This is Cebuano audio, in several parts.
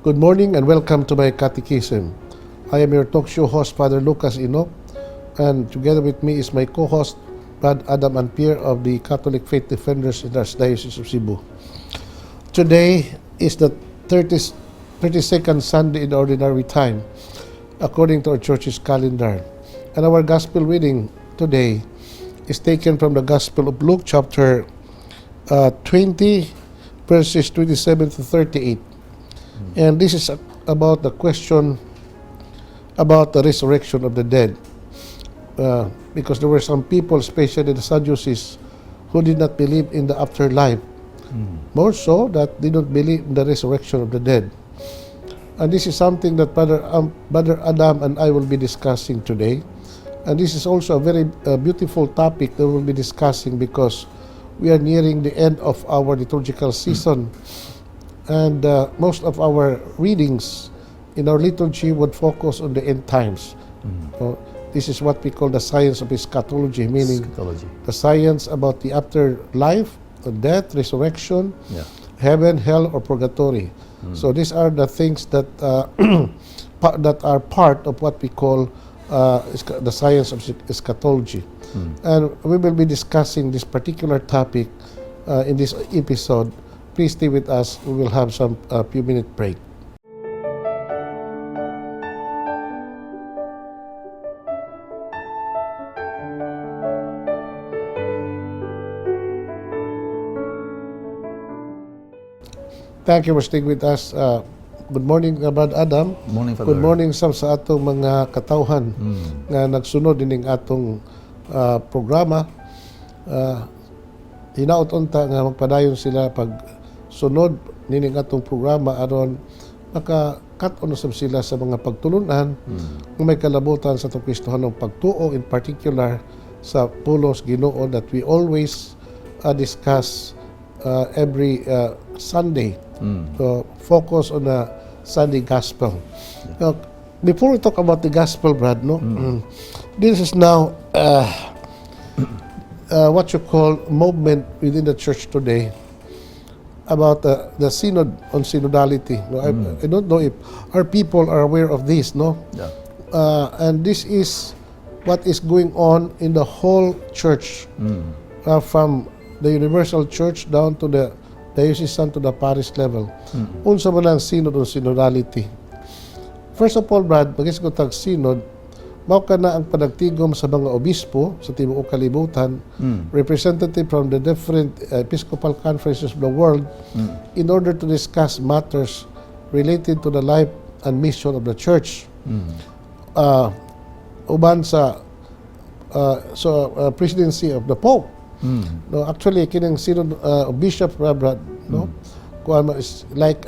Good morning and welcome to my catechism. I am your talk show host, Father Lucas Enoch, and together with me is my co-host, Brad Adam Ampere of the Catholic Faith Defenders in the Archdiocese of Cebu. Today is the 30, 32nd Sunday in Ordinary Time, according to our church's calendar. And our Gospel reading today is taken from the Gospel of Luke, chapter 20, verses 27 to 38. And this is about the question about the resurrection of the dead. Because there were some people, especially the Sadducees, who did not believe in the afterlife. More so that they don't believe in the resurrection of the dead. And this is something that Brother Adam and I will be discussing today. And this is also a very beautiful topic that we'll be discussing because we are nearing the end of our liturgical season. And most of our readings in our liturgy would focus on the end times. So this is what we call the science of eschatology, meaning Eschatology. The science about the afterlife, the death, resurrection, heaven, hell, or purgatory. So these are the things that are part of what we call the science of eschatology. And we will be discussing this particular topic in this episode. Please stay with us. We will have some few minute break. Thank you for staying with us. Good morning, Brad Adam. Morning, Father. Good morning sa atong mga katawhan nga nagsunod ining atong programa. Hinaot unta nga magpadayon sila pag sunod nining atong programa aron maka-kat-on usab sila sa mga pagtulunan nga may kalabutan sa atong Kristohanong pagtuo, in particular sa pulong sa Ginoo that we always discuss every Sunday. So, focus on the Sunday Gospel. Now, before we talk about the Gospel, Brad, no, this is now what you call movement within the church today about the synod on synodality. No, I don't know if our people are aware of this, no? Yeah. And this is what is going on in the whole church, from the universal church down to the diocesan to the parish level. Unsa man ang synod on synodality? First of all, Brad, mag-isgot tag synod, mao kana ang panagtigom sa mga obispo sa tibuok kalibutan, representative from the different episcopal conferences of the world, in order to discuss matters related to the life and mission of the church. Uban sa presidency of the Pope. No, actually kining synod of bishop, Brad, no? Kuan man is like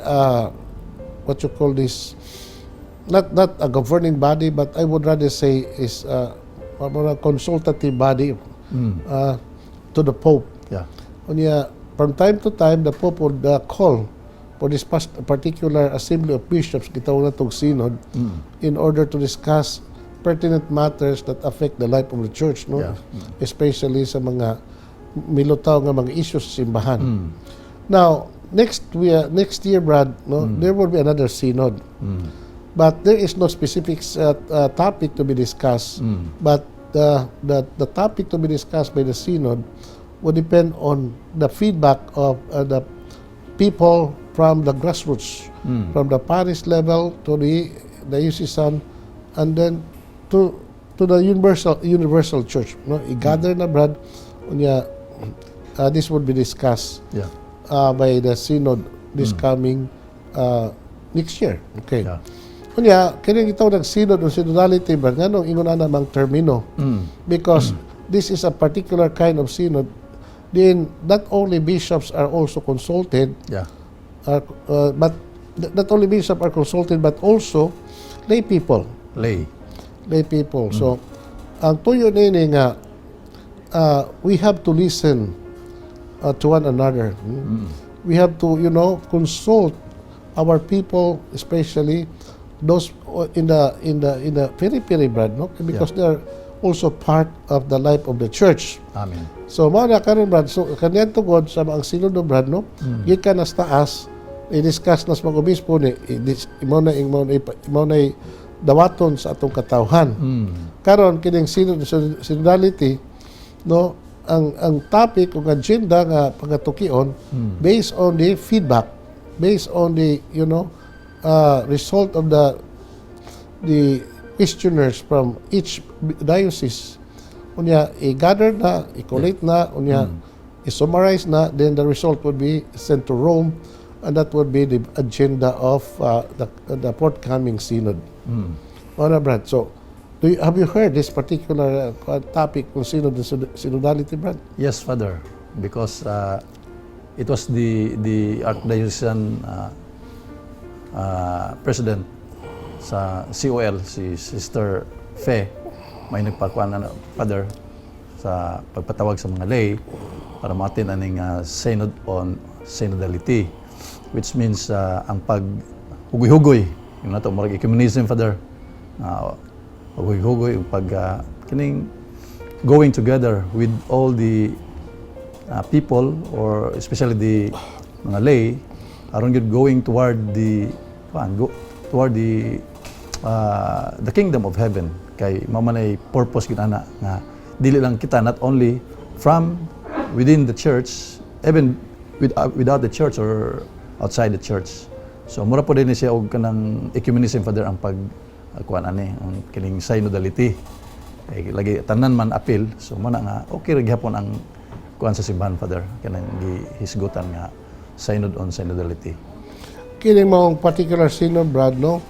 what you call this, not a governing body, but I would rather say is a consultative body to the Pope. Unya, from time to time the Pope would call for this particular assembly of bishops, gitawag na tong synod, in order to discuss pertinent matters that affect the life of the church, no? Yeah. Especially sa mga milutaw nga mga issues sa simbahan. Now, next year, Brad, no, there will be another synod. But there is no specific topic to be discussed. But the topic to be discussed by the synod would depend on the feedback of the people from the grassroots, from the parish level to the diocesan, and then to the universal church. No, i-gather na, Brad, unya this would be discussed by the synod this coming next year. Okay. Unya, kini gitawag ng synod o synodality ba, nganong ingon ana mang termino? Because this is a particular kind of synod then not only bishops are also consulted, but not only bishops are consulted but also lay people. Lay. Lay people. So, ang tuyo nini nga we have to listen to one another. We have to consult our people, especially those in the periphery, Brad, no? Because they are also part of the life of the church. Amen. So mao na karon, Brad. So kanyan tungod sa ang synodo, Brad, no? Gikan na sa taas. I-discuss na sa mga obispo ni mo na dawaton sa atong katawhan. Karon kining synodality, no, ang topic o agenda nga pagatukion based on the feedback, based on the result of the questionnaires from each diocese. Unya i-gather na, i-collate na, unya i-summarize na, then the result would be sent to Rome and that would be the agenda of the forthcoming synod. Mao na, Brad. So, have you heard this particular topic kung synod and synodality, Brad? Yes, Father, because it was the Archdiocesan president sa COL, si Sister Fe, may nagpakuan na, Father, sa pagpatawag sa mga lay para ma-attend aning Synod on Synodality, which means ang pag hugoy-hugoy yung nato murag ecumenism, Father, paghugoy-hugoy ug pag kining going together with all the people or especially the mga lay aron gyud going toward the kuan go toward the kingdom of heaven, kay mao man ay purpose gyud ana nga dili lang kita, not only from within the church, even without the church or outside the church. So mura po din ni siya og kanang ecumenism, Father, ang pag kuan ani ang kining synodality kay lagi tanan man apil. So mao na nga okay ra gihapon ang kuan sa simbahan, Father, kanang gihisgutan nga Synod on Synodality. Kini maong particular synod, Brad, no?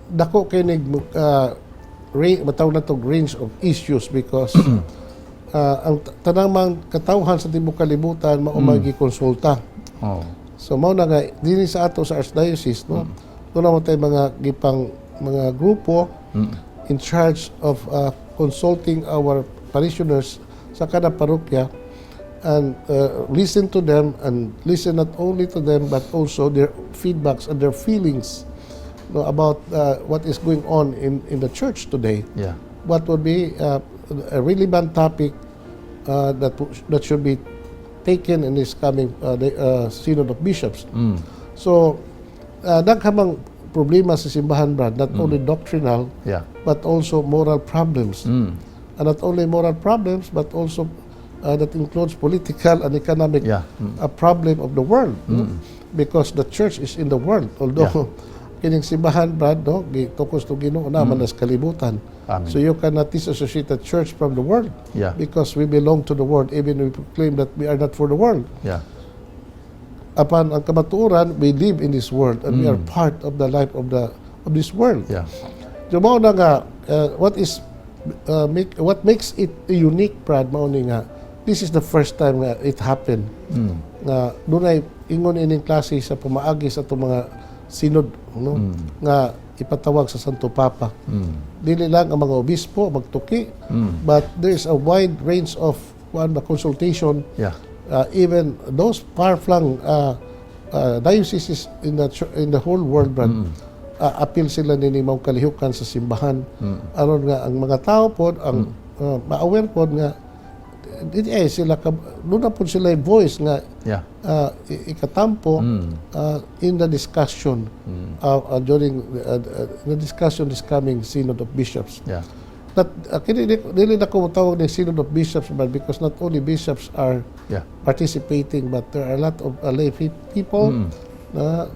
Dako kinig matawag na to range of issues because ang tanang mga katawhan sa tibuok kalibutan mao mm. Konsulta. So mao na nga dinhi sa ato sa Archdiocese, no. Doon naman tayo mga gipang mga grupo in charge of consulting our parishioners sa kada parokya and listen to them and listen not only to them but also their feedbacks and their feelings, no, about what is going on in the church today, what would be a relevant topic that should be taken in this coming Synod of Bishops. So, daghan problema sa simbahan, Brad, not only doctrinal, but also moral problems. And not only moral problems, but also that includes political and economic problem of the world, no? Because the church is in the world. Although, kining simbahan, Brad, no, gitukos to Ginoo na man sa kalibutan. Amen. So you cannot disassociate the church from the world because we belong to the world even we proclaim that we are not for the world. Apan ang kamatuoran, we live in this world and we are part of the life of this world. So mao na nga what makes it unique, Brad, mao ni nga this is the first time nga it happened nga dunay ingon ining klase sa pamaagi sa atong mga synod, no, nga ipatawag sa Santo Papa. Dili lang ang mga obispo magtuki, but there is a wide range of kuan ba, consultation, even those far-flung dioceses in the whole world, Brad, apil sila nini mao kalihukan sa simbahan aron nga ang mga tao pod ang ma-aware pod nga di ay sila ka, doon na pod sila voice nga ikatampo in the discussion during the discussion this coming Synod of Bishops. That kini dili na ko tawag ng Synod of Bishops, but because not only bishops are participating but there are a lot of lay people na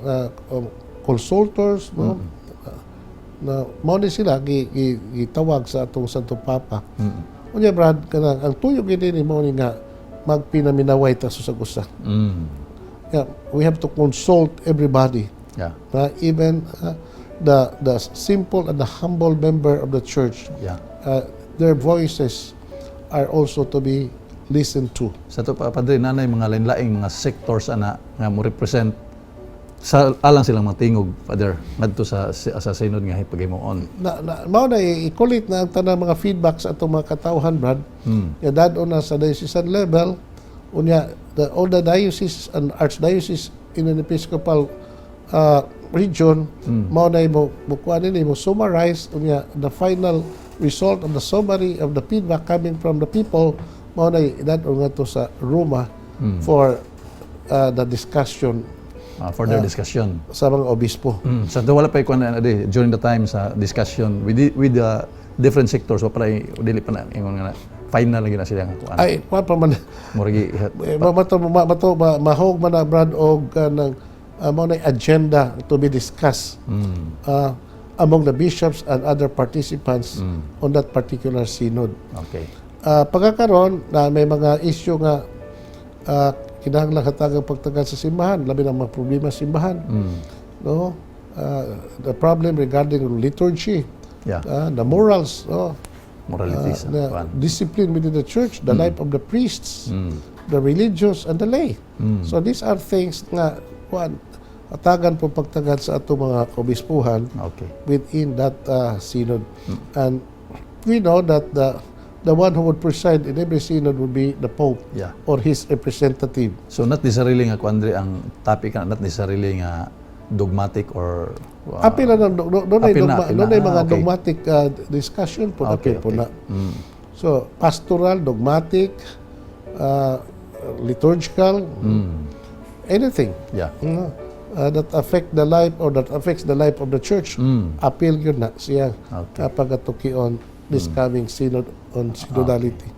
consultors, no, na mao ni sila gitawag sa atong Santo Papa. Unya, Brad, kanang ang tuyo gid ni mao ni nga magpinaminaway ta sa usa. Yeah, we have to consult everybody. Na even the simple and the humble member of the church, their voices are also to be listened to. Sa to pa, Padre, nanay mga lain-laing mga sectors ana nga mo represent sa alang silang mga tingog, Father, ngadto sa synod nga hipaghimuon. Na mao na i-collate na ang tanang mga feedback sa atong mga katawhan, Brad. Nga dad-on na sa diocesan level, unya all the diocese and archdiocese in an episcopal region, mao na mo kuan nini, mo summarize. Unya the final result of the summary of the feedback coming from the people, mao na dad-on ngadto sa Roma for the discussion. For their discussion. Sa mga obispo. So wala pa kuan na di, during the time sa discussion with the different sectors, wa pa dili pa na ingon nga na, final lagi na sila nga kuan. Ay, kuan pa man. Murag Eh, mato mahog man na, Brad, og kanang mao na agenda to be discussed among the bishops and other participants on that particular synod. Pagkakaron na may mga issue nga kinahanglan hatagang pagtagal sa simbahan, labi na mga problema sa simbahan. No? The problem regarding liturgy, the morals, no? Morality sa The kuan. Discipline within the church, the life of the priests, the religious, and the lay. So these are things nga kuan hatagan po pagtagad sa atong mga kaobispuhan within that synod. And we know that the one who would preside in every synod would be the Pope or his representative. So not necessarily nga kuan diri ang topic na not necessarily nga dogmatic or Apil na no, no, doon ay Apil na, dogma, apil na. doon ay mga dogmatic discussion po, apil po na. So pastoral, dogmatic, liturgical, anything that affect the life or that affects the life of the church. Apil gyud na siya kapag atukion this coming synod on synodality.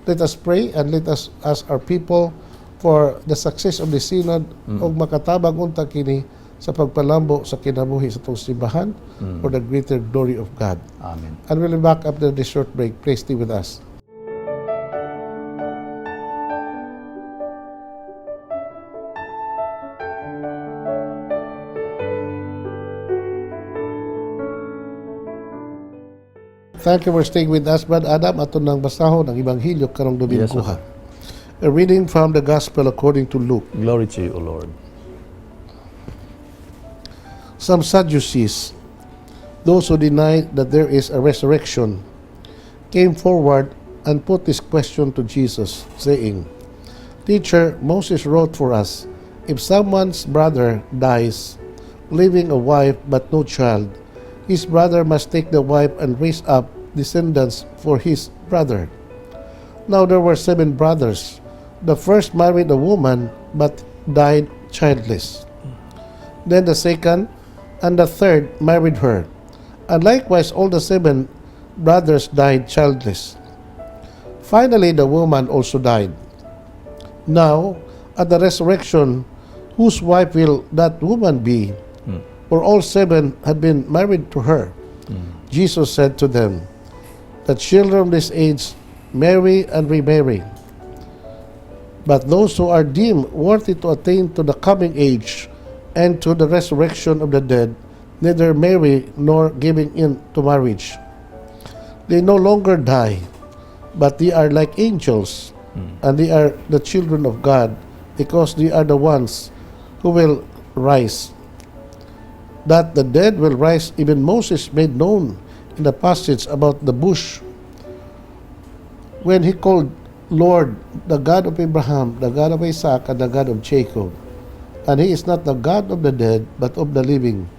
Let us pray and let us ask our people for the success of the synod ug makatabang unta kini sa pagpalambo sa kinabuhi sa atong simbahan for the greater glory of God. Amen. And we'll be back after this short break. Please stay with us. Thank you for staying with us, Brad Adam. Ato nang basahon ang Ebanghelyo karong Domingo. A reading from the Gospel according to Luke. Glory to you, O Lord. Some Sadducees, those who deny that there is a resurrection, came forward and put this question to Jesus, saying, "Teacher, Moses wrote for us, if someone's brother dies, leaving a wife but no child, his brother must take the wife and raise up descendants for his brother. Now there were seven brothers. The first married a woman but died childless. Then the second and the third married her. And likewise, all the seven brothers died childless. Finally, the woman also died. Now, at the resurrection, whose wife will that woman be? For all seven had been married to her." Jesus said to them, "The children of this age marry and remarry. But those who are deemed worthy to attain to the coming age and to the resurrection of the dead neither marry nor giving in to marriage. They no longer die, but they are like angels, and they are the children of God, because they are the ones who will rise. That the dead will rise, even Moses made known in the passage about the bush, when he called Lord, the God of Abraham, the God of Isaac, and the God of Jacob. And he is not the God of the dead, but of the living,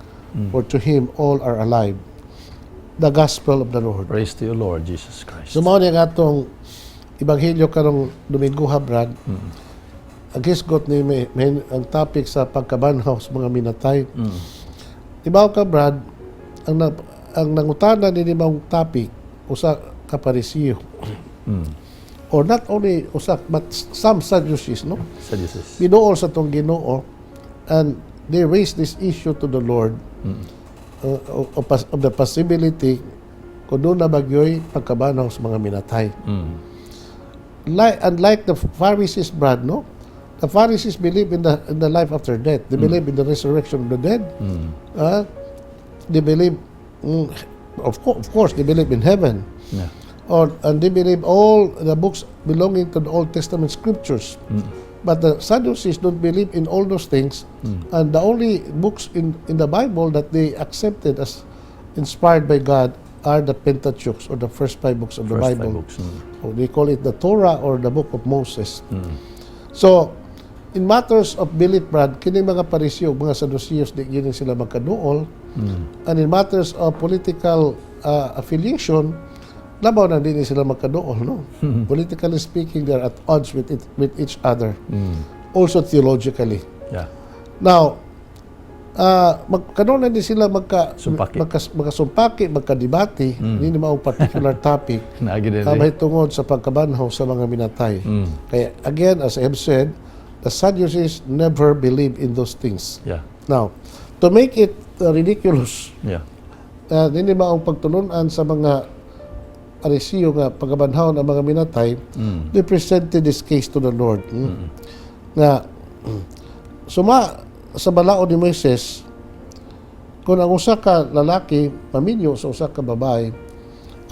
for to him all are alive." The Gospel of the Lord. Praise to you, Lord Jesus Christ. So mao ni ang atong ebanghelyo karong Domingo ha, Brad. Ang hisgot ni may, ang topic sa pagkabanhaw sa mga minatay. Ibaw ka, Brad, ang nangutana ni maong topic usa ka Parisiyo. Or not only usa but some Sadducees, no? Sadducees. Giduol sa atong Ginoo and they raised this issue to the Lord of the possibility kung duna ba gyoy pagkabanhaw sa mga minatay. Like, unlike the Pharisees, Brad, no? The Pharisees believe in the life after death. They believe in the resurrection of the dead. They believe, of course, they believe in heaven. And they believe all the books belonging to the Old Testament scriptures. But the Sadducees don't believe in all those things. And the only books in the Bible that they accepted as inspired by God are the Pentateuch, or the first five books of the First five Bible. Books. Or they call it the Torah or the Book of Moses. So, in matters of belief, Brad, kini mga Pariseo, mga Sadduceos, di gyud sila magkaduol. And in matters of political affiliation, labaw na din sila magkaduol, no? Politically speaking, they're at odds with each other. Also theologically. Now, Mag kanunay din sila magka Sumpaki. Magkasumpaki, magkadebate, hindi maong particular topic Naagi din. Mahitungod sa pagkabanhaw sa mga minatay. Kaya again, as I have said, the Sadducees never believe in those things. Now, to make it ridiculous, dinhi maong pagtulunan sa mga Parisiyo nga pagkabanhaw ng mga minatay, they presented this case to the Lord. Nga, suma sa balaod ni Moises, kung ang usa ka lalaki maminyo sa usa ka babae,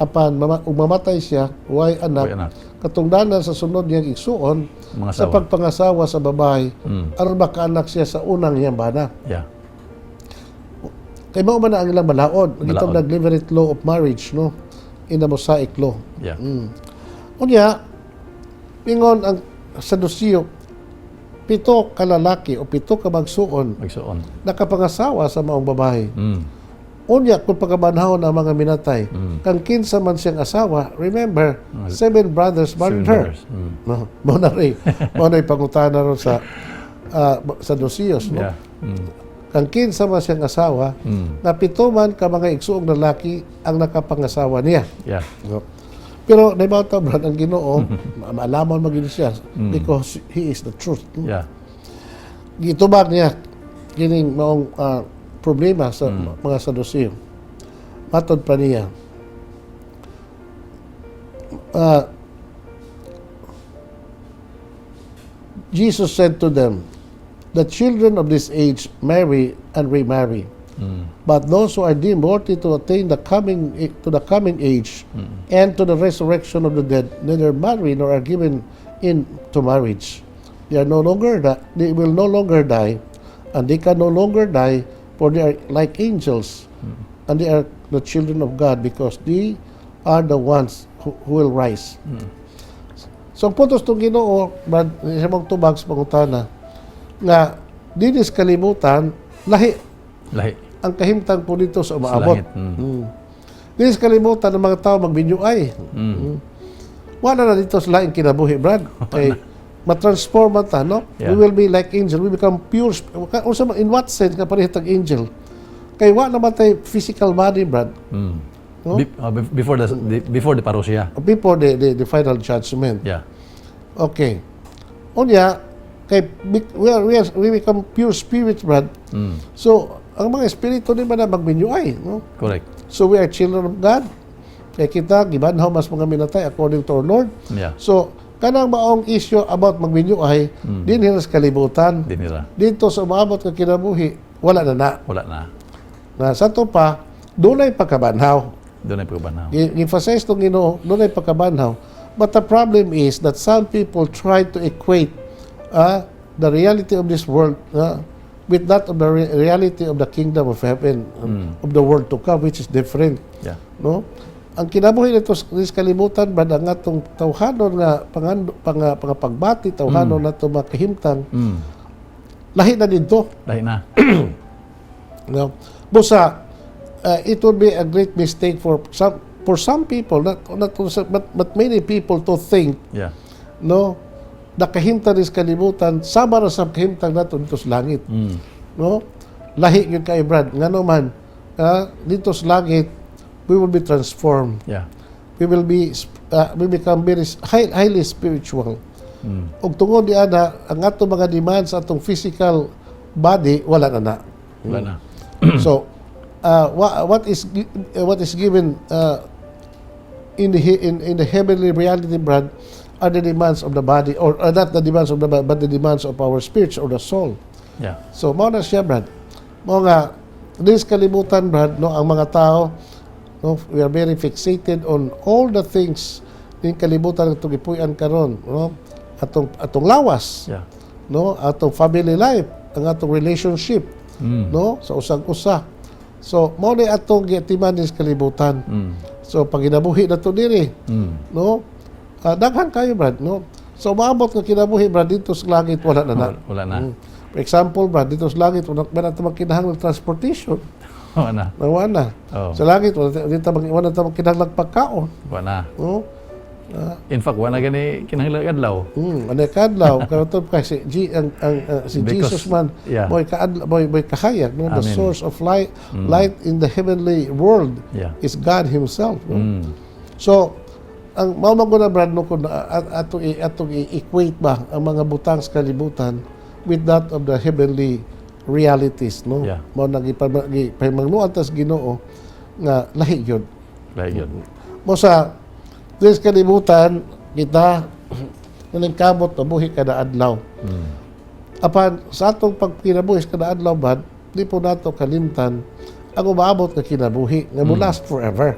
apan ug mamatay siya, way anak, Way anak. Katungdanan sa sunod niyang igsuon, Mga sa asawa. Pagpangasawa sa babae, aron makaanak siya sa unang niyang bana. Kay mao man na ang ilang balaod. Itong Balaod. Nag-levirate law of marriage, no? In the Mosaic law. Unya, ingon ang Sadusiyo, pito ka lalaki o pito ka magsuon Magsuon. Nakapangasawa sa maong babae. Unya, kung pagkabanhaw ang mga minatay, kang kinsa man siyang asawa, remember, seven brothers married Seven her. Brothers. No, mao na pangutana ron sa Sadduceos, no? Yeah. Kang kinsa man siyang asawa, na pito man ka mga igsuong lalaki ang nakapangasawa niya. No? Pero naibaw ta, Brad, ang Ginoo, maalamon man gyud siya because he is the truth. Gitubag niya kining maong problema sa mga Saduceo. Matod pa niya, Jesus said to them, "The children of this age marry and remarry. But those who are deemed worthy to attain the coming to the coming age and to the resurrection of the dead neither marry nor are given in to marriage. They will no longer die, and they can no longer die, for they are like angels, and they are the children of God because they are the ones who will rise." So ang puntos itong Ginoo, Brad, sa mong tubag sa pangutana, nga dinhi sa kalibutan, lahi Lahi. Ang kahimtang po dito sa Sa umaabot. Langit. Dinhi sa kalibutan ng mga tao magbinyuay. Wala na dito sa laing kinabuhi, Brad. Kay matransform man ta, no? Yeah. We will be like angel. We become pure. Unsa in what sense nga parehas tag angel? Kay wa naman tay physical body, Brad. No? Before the parousia. Before the final judgment. Okay. Unya, kay we become pure spirits, Brad. So, ang mga espiritu di ba na magbinyuay, no? Correct. So we are children of God. Kay kita gibanhaw mas mga minatay according to our Lord. So, kanang maong issue about magbinyuay, dinhi sa kalibutan. Dinira. Dito sa umaabot ka kinabuhi, wala na na. Wala na. Na sa to pa, dunay pagkabanhaw. Dunay pagkabanhaw. Gi-emphasize tong Ginoo, dunay pagkabanhaw. But the problem is that some people try to equate the reality of this world with that of the reality of the kingdom of heaven, of the world to come, which is different. No? Ang kinabuhi nito sa kalibutan ba ang atong tawhanon nga pangando, pangapagbati, tawhanon nato makahimtang, lahi na didto. Lahi na. No? Busa, it would be a great mistake for some people, not not but many people to think, no, nakahimtang is kalibutan sama ra sa kahimtang nato dito sa langit. No? Lahi gyud kay, Brad. Ngano man, dito sa langit we will be transformed. We become very highly spiritual. Ug tungod di ana, ang ato mga demands sa atong physical body wala na na. Wala na. So, what is given in the heavenly reality, Brad, are the demands of the body, or not the demands of the body, but the demands of our spirits or the soul. So, mao na siya, Brad. Mao nga, this kalibutan, Brad, no, ang mga tao, no, we are very fixated on all the things ning kalibutan atong gipuy-an karon, no? Atong lawas, no, atong family life, ang atong relationship, no, sa usag usa. So, mao ni atong giatiman nis kalibutan. So, pag ginabuhi na to diri, no, daghan kayo, Brad, no? So, maabot nga kinabuhi, Brad, dito sa langit, wala na na. Wala na. For example, Brad, dito sa langit, wala na ta magkinahanglan transportation. Wala na. Wala na. Oh. Sa langit, wala ta magkinahanglan pagkaon. Wala na. No? In fact, wala gani kinahanglan adlaw. Ano kadlaw karon kasi G, ang si Because- Jesus man mo'y kaadlaw, mo'y kahayag, no? The Amen. Source of light, light in the heavenly world is God himself, no? So ang mao man gud na, Brad, no, kung atong i-equate ba ang mga butang sa kalibutan with that of the heavenly realities, no? Mao na gipahimangnoan tas Ginoo nga lahi gyud. Lahi gyud. Mo sa this kalibutan kita naningkamot mabuhi kada adlaw. Apan sa atong pagkinabuhi sa kada adlaw ba, di po nato kalimtan ang umaabot nga kinabuhi nga mo last forever.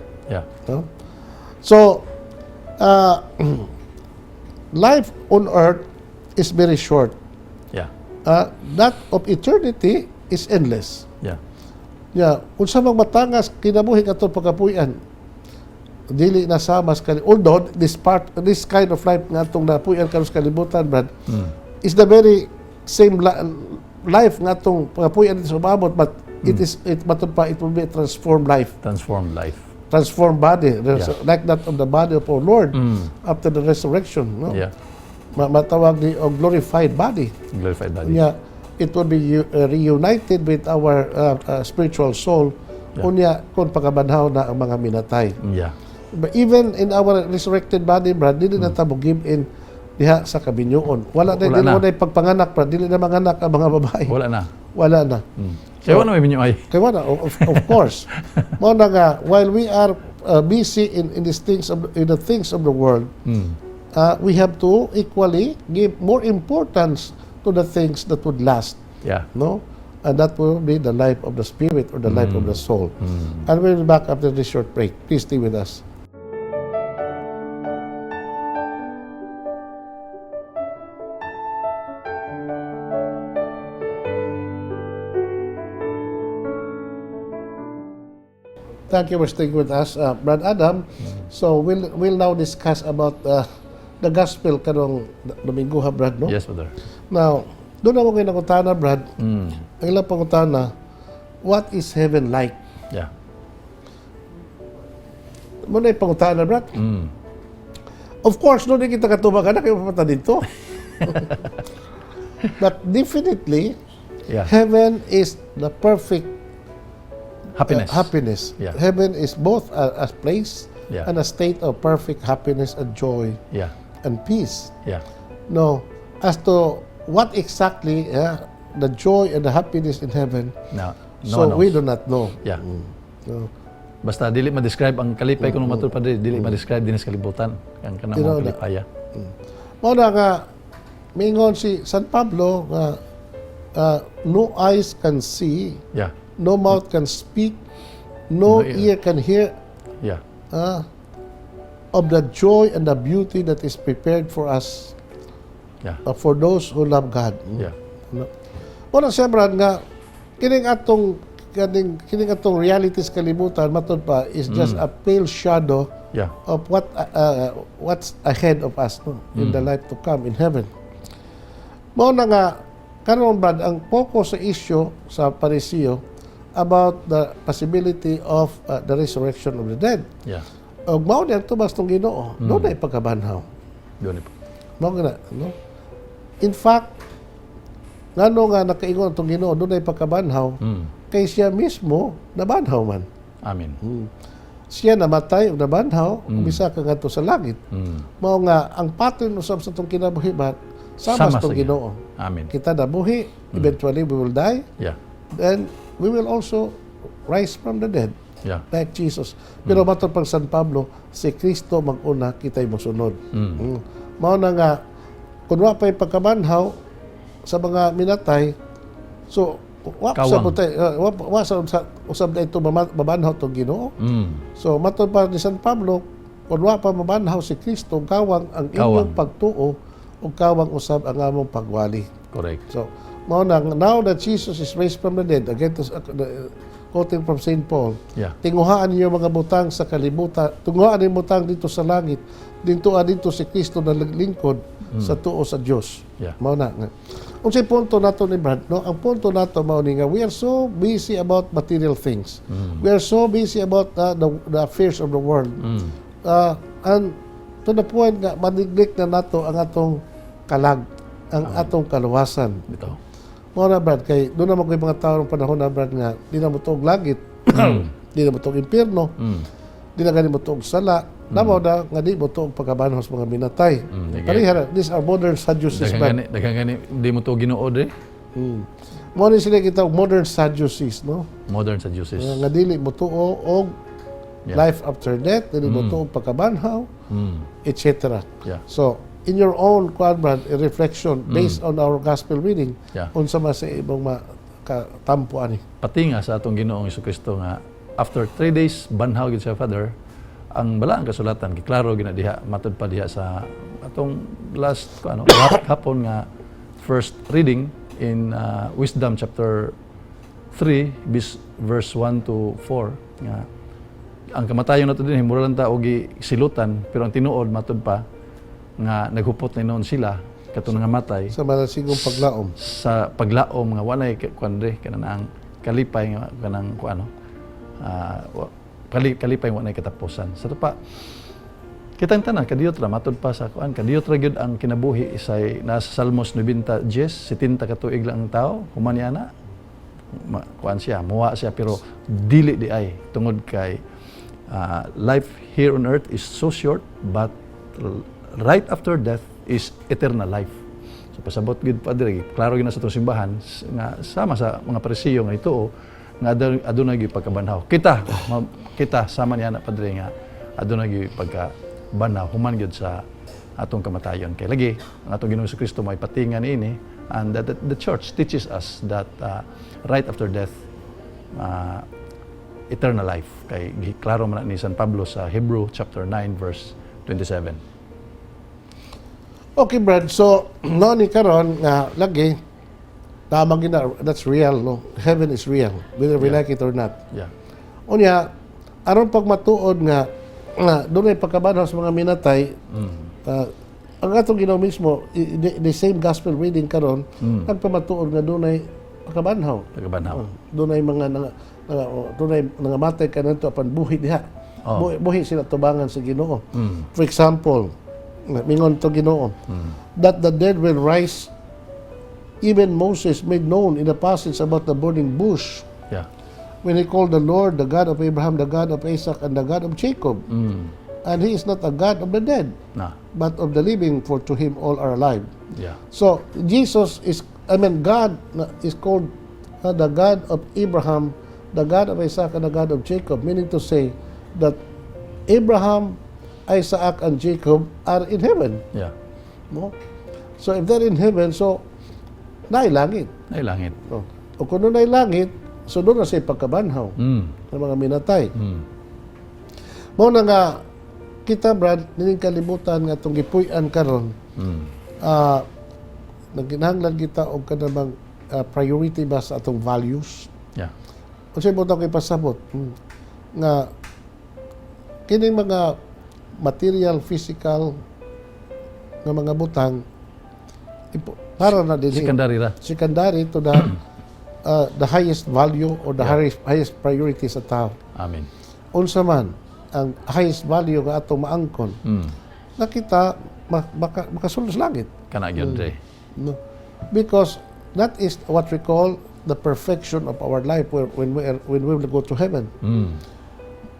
No? So, life on earth is very short. That of eternity is endless. Yeah, unsa mang matangas kinabuhi katong pagkapuy-an, dili na sama sa kali, although this kind of life nga atong napuy-an karon sa kalibutan, Brad, is the very same life nga atong pagkapuy-an dito sa umabot, but it is it matud pa it will be a transformed life. Transformed life. Transformed body like that of the body of our Lord after the resurrection, no? Matawag ni og glorified body. Glorified body. Unya, it will be reunited with our spiritual soul. Unya, kung pagkabanhaw na ang mga minatay. But even in our resurrected body, Brad, dili na ta mo give in diha sa kabinyuon. Wala na, Wala dili na. na pagpanganak, Brad. Dili na manganak ang mga babae. Wala na. Wala na. Kaya wala may minyo ay. Kaya wala, of course. Mao na nga, while we are busy in these things of, in the things of the world, we have to equally give more importance to the things that would last. No? And that will be the life of the spirit or the life of the soul. And we'll be back after this short break. Please stay with us. Thank you for staying with us, Brad Adam. So we'll now discuss about the gospel karong Domingo ha, Brad, no? Yes, Father. Now, duna moy nangutana, Brad. Ang ilang pangutana, "What is heaven like?" Mao na pangutana, Brad. Of course, no, di kita katubag ana kay wa pa ta didto. But definitely, heaven is the perfect Happiness. Happiness. Heaven is both a place and a state of perfect happiness and joy and peace. No, as to what exactly the joy and the happiness in heaven, No so one we knows. Do not know. No. Basta dili ma-describe ang kalipay kuno matud pa dili ma-describe dinhi sa kalibutan ang kanang Tinuod mga na. kalipaya. Mao na nga mingon si San Pablo nga no eyes can see, no mouth can speak, no No ear. ear can hear of the joy and the beauty that is prepared for us for those who love God. No? Mao na siya, Brad, nga kining atong realities kalibutan matud pa is just a pale shadow of what's ahead of us, no, in the life to come in heaven. Mao na nga karon, Brad, ang focus sa issue sa Pariseo about the possibility of the resurrection of the dead. Ug mao ni ang tubag atong Ginoo, dunay pagkabanhaw. Duna po. Mao na, no? In fact, ngano nga nakaingon atong Ginoo dunay pagkabanhaw, kay siya mismo nabanhaw man. Amen. Siya namatay ug nabanhaw, umpisa ka ngadto sa langit. Mao nga ang pattern usab sa atong kinabuhi ba sama Sama sa atong sa Ginoo. Amen. Kita nabuhi, eventually we will die, then we will also rise from the dead like Jesus. Pero matod pang San Pablo, si Kristo mag-una, kita'y mosunod. Mao na nga, kung wa pa'y pagkabanhaw sa mga minatay, so wa sa Kawang. butay, wa sa usab na ito mabanhaw tong Ginoo. So matod pa ni San Pablo, kung wa pa mabanhaw si Kristo, kawang ang inyong Kawang. Pagtuo ug kawang usab ang among pagwali. Correct. So, mao na now that Jesus is raised from the dead, again to, quoting from St. Paul, tinguhaan ninyo mga butang sa kalibutan, tinguhaan ninyo butang didto sa langit, didto didto si Kristo na naglingkod sa tuo sa Dios. Mao na nga. Unsay punto nato ni Brad, no? Ang punto nato mao ni nga we are so busy about material things. We are so busy about the affairs of the world. And to the point nga ma-neglect na nato ang atong kalag, ang atong kaluwasan. Bitaw. Mao na, Brad, kay duna man koy mga tao ng panahon na, Brad, nga di na motuog langit, di na motuog impyerno, di na gani motuog sala, mm. Na nga di motuog pagkabanhaw sa mga minatay. Pareha na, these are modern Sadducees, Daghan Brad. gani, di motuo Ginoo de. Mao ni sila kita modern Sadducees, no? Modern Sadducees. Nga dili motuo og life after death, dili motuo og pagkabanhaw, etc. So, in your own kuan, Brad, a reflection based on our gospel reading, unsa man sa imong makatampo ani? Pati nga sa atong Ginoong Kristo nga after 3 days banhaw gid siya, Father, ang balaang kasulatan giklaro gina diha matud pa diha sa atong last ko ano hapon nga first reading in Wisdom chapter 3 verse 1 to 4 nga ang kamatayon nato dinhi mura lang ta og silutan, pero ang tinuod matud pa nga naghupot na noon sila kato nga matay sa malasigong paglaom. Sa paglaom nga walay kuan re kanang ang kalipay nga kanang kuan ano kalipay nga walay katapusan. Sa pa kitang tanan kadiyot ra matud pa sa kuan, kadiyot ra gyud ang kinabuhi. Isay nasa Salmos 90 10, 70 ka tuig lang ang tao, human niya na kuan siya, muwa siya, pero dili di ay tungod kay life here on earth is so short, but right after death is eternal life. So pasabot gid, Padre, klaro gid na sa atong simbahan nga sama sa mga Parisiyo nga ituo nga aduna gyud pagkabanhaw. Kita kita sama niya na, Padre, nga aduna gyud pagkabanhaw human gyud sa atong kamatayon. Kay lagi ang atong Ginoong Kristo may patingan niini, and that the church teaches us that right after death, eternal life, kay klaro man na ni San Pablo sa Hebrew chapter 9 verse 27. Okay, Brad. So, no ni karon nga lagi tama gina, that's real, no? Heaven is real whether we like it or not. Unya, aron pag matuod nga dunay pagkabanhaw sa mga minatay, ang atong Ginoo mismo, the same gospel reading karon, nagpamatuod nga dunay pagkabanhaw. Pagkabanhaw. Oh, dunay mga nga, oh, dunay nangamatay kanadto apan buhi diha. Buhi sila tubangan sa Ginoo. For example, mingon to Ginoo that the dead will rise, even Moses made known in the passage about the burning bush when he called the Lord the God of Abraham, the God of Isaac, and the God of Jacob. And he is not a God of the dead, Na. But of the living, for to him all are alive. So Jesus is, I mean, God is called the God of Abraham, the God of Isaac, and the God of Jacob, meaning to say that Abraham, Isaac, and Jacob are in heaven. No? So if they're in heaven, so naay langit. Naay langit. No? O kung naay langit, so duna siya'y pagkabanhaw ng mga minatay. Mao na nga kita, Brad, nining kalibutan nga atong gipuy-an karon, nagkinahanglan kita og kanang priority ba sa atong values. Unsay mo kay pasabot nga kining mga material, physical nga mga butang para na din Secondary ra. Secondary to the highest value or the highest priority sa tao. Amen. Unsa man ang highest value nga atong maangkon na kita makasulod sa langit. Kana gyud re. No? Because that is what we call the perfection of our life where, when we will go to heaven.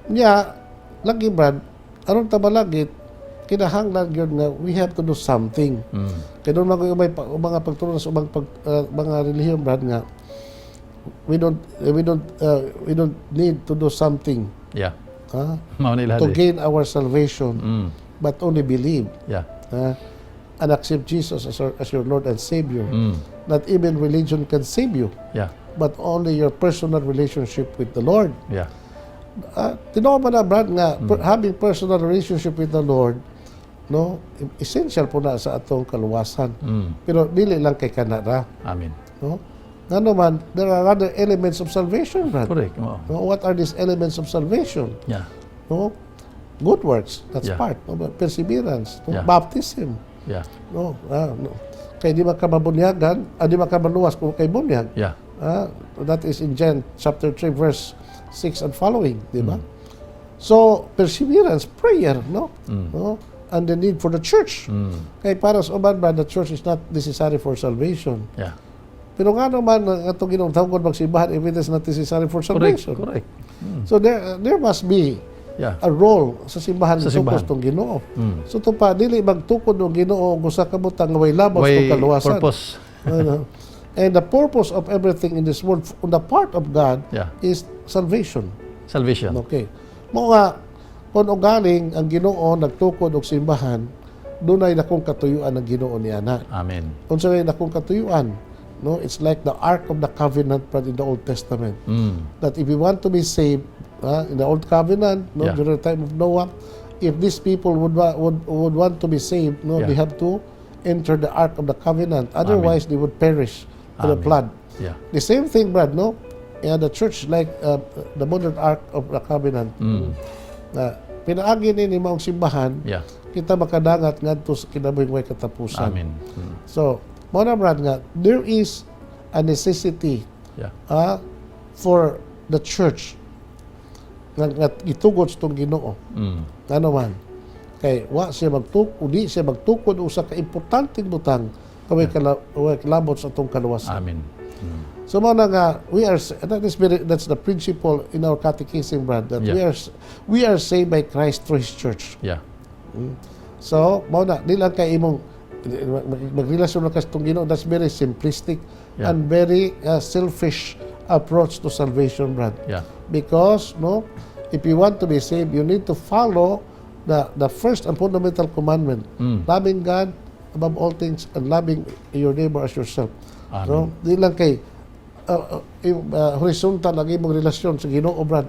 Nya, lagi, Brad, aron ta malagit, kinahanglan gyud nga we have to do something. Kay duna man may mga pagtulon sa ubang mga relihiyon, Brad, nga we don't need to do something ha, Mao na ilaha to di. gain our salvation, but only believe and accept Jesus as your Lord and Savior. Not even religion can save you, but only your personal relationship with the Lord. Tinuod ba na, Brad, nga having personal relationship with the Lord, no, essential po na sa atong kaluwasan. Pero dili lang kay kana ra, Amen. No? Ngano man, there are other elements of salvation, Brad. Correct. Oo. No, what are these elements of salvation? No? Good works, that's part. No? Perseverance, no? Baptism. No? No. Kay di makabunyagan, di makamaluwas kung kay bunyag. That is in John chapter 3 verse 6 and following, di ba? So, perseverance, prayer, no? No? and the need for the church. Kay para sa uban ba, the church is not necessary for salvation. Pero nga naman, ang atong Ginoong tawgon magsimbahan if it is not necessary for salvation? Correct. So there must be a role sa simbahan Sa sa simbahan. tong Ginoo. So to pa dili magtukod og Ginoo og usa ka butang nga way labaw sa Way kaluwasan. Purpose. Ano? And the purpose of everything in this world on the part of God is salvation. Salvation. Okay. Mao nga kung ugaling ang Ginoo nagtukod og simbahan, dunay dakong katuyuan ang Ginoo niana. Amen. Unsa may dakong katuyuan? No, it's like the Ark of the Covenant, but in the Old Testament. That if you want to be saved, in the Old Covenant, no, during the time of Noah, if these people would want to be saved, no, they have to enter the Ark of the Covenant. Otherwise, they would perish to the Amen. Flood. Yeah. The same thing, Brad, no? Yeah, the church, like the modern Ark of the Covenant. Na pinaagi ni maong simbahan, kita makadangat ngadto sa kinabuhing way katapusan. Amen. So, mao na, Brad, nga there is a necessity for the church nga gitugot sa itong Ginoo. Ano man kay wa siya magtukod, di siya magtukod usa ka importanteng butang kay way kalabot sa atong kaluwasan. Amen. So mao na nga we are that is very, that's the principle in our catechism, Brad, that we are saved by Christ through His church. So mao na, di lang kay imong magrelasyon ka sa itong Ginoo. That's very simplistic and very selfish approach to salvation, Brad. Because, no, if you want to be saved, you need to follow the first and fundamental commandment. Loving God above all things and loving your neighbor as yourself. Amen. No? Di lang kay horizontal ang imong relasyon sa Ginoo, Brad.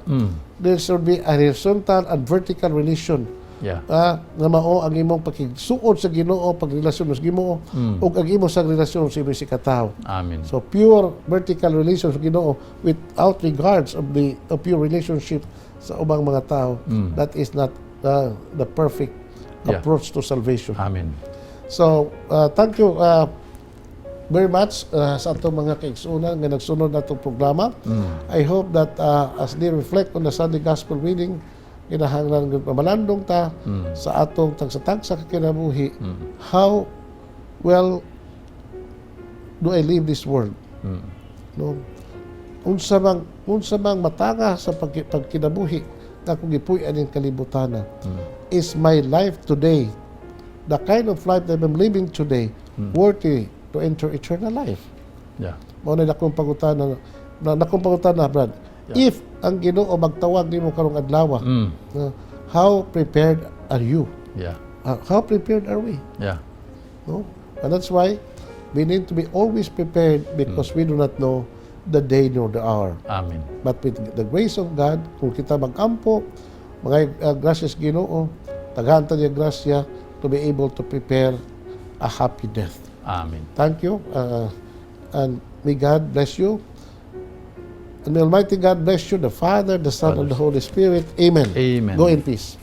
There should be a horizontal and vertical relation. Nga mao ang imong pakigsuod sa Ginoo, pagrelasyon sa Ginoo, ug ang imo sa relasyon sa imong isigkatawo. Amen. So pure vertical relation sa Ginoo without regards of your relationship sa ubang mga tao, that is not the perfect approach to salvation. Amen. So, thank you very much sa atong mga kaigsunan nga nagsunod na atong programa. I hope that as they reflect on the Sunday Gospel reading, kinahanglan gud mamalandong ta sa atong tagsa-tagsa ka kinabuhi. How well do I live this world? No? Unsa bang matanga sa pagkinabuhi nga akong gipuy-an ning kalibutana? Is my life today, the kind of life that I'm living today, worthy to enter eternal life? Yeah. Mao na akong pangutana na nakong pangutana, Brad. If ang Ginoo magtawag nimo karong adlaw, how prepared are you? Yeah. How prepared are we? Yeah. No? And that's why we need to be always prepared, because we do not know the day nor the hour. Amen. But with the grace of God, kung kita magampo, mga gracias Ginoo, tagaan ta niya grasya to be able to prepare a happy death. Amen. Thank you. And may God bless you. And may Almighty God bless you, the Father, the Son, and the Holy Spirit. Amen. Amen. Go in peace.